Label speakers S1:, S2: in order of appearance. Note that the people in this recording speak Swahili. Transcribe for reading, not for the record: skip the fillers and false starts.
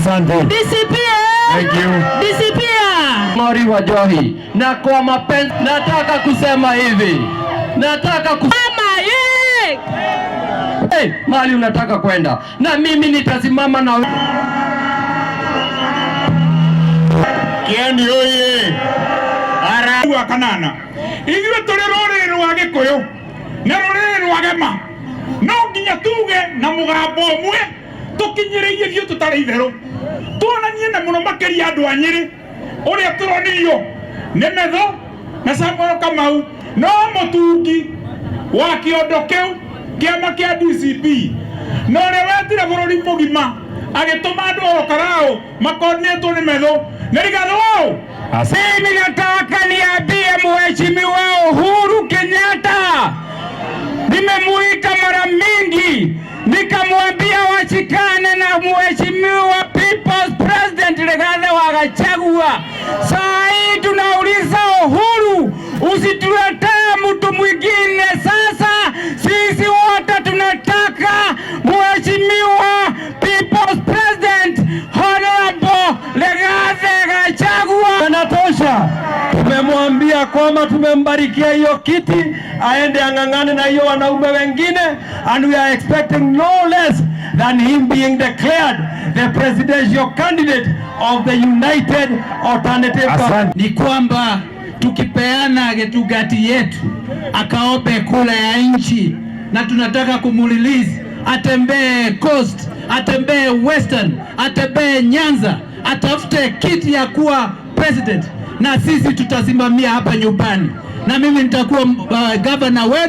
S1: Asante.
S2: DCP.
S1: Thank you.
S2: DCP.
S3: Mori wa Johi, na kwa mapenzi nataka kusema hivi, nataka kus
S2: Mama ye.
S3: Hey, mahali unataka kwenda na mimi nitasimama na
S1: Kieni oye!
S4: Ara kanana ithuĩ tũrĩ rũrĩrĩ rwa Gĩkũyũ na rũrĩrĩ rwa Gema, no nginya tuge na mũgambo ũmwe, tũkinyĩrĩirie biũ, tũtarĩ itherũ, tuonanie na mũno makĩria andũ a Nyĩrĩ ũrĩa tũronirio nĩ Metho na Samuel Kamau, no mũtungi wa kĩondo kĩu kĩama kĩa DCP na ũrĩa wetire bũrũri mũgima agĩtũma andũ o Karau makoordinatwo nĩ Metho nĩ Rigathĩ wao.
S5: Mimi nataka niambie Mheshimiwa Uhuru Kenyatta, nimemuita mara mingi, nikamwambia washikane na Mheshimiwa People's President Rigathi wa Gachagua. Saa hii tunauliza Uhuru, usituletee mtu mwingine. Sasa sisi wote tunataka Mheshimiwa People's President Honorable Rigathi Gachagua.
S3: Anatosha. Tumemwambia kwamba tumembarikia hiyo kiti aende ang'ang'ane na hiyo wanaume wengine, and we are expecting no less than him being declared the presidential candidate of the United Alternative.
S1: Asante.
S6: Ni kwamba tukipeana Gitungati yetu akaombe kura ya nchi, na tunataka kumrelease atembee Coast, atembee Western, atembee Nyanza, atafute kiti ya kuwa president, na sisi tutasimamia hapa nyumbani, na mimi nitakuwa governor wenu.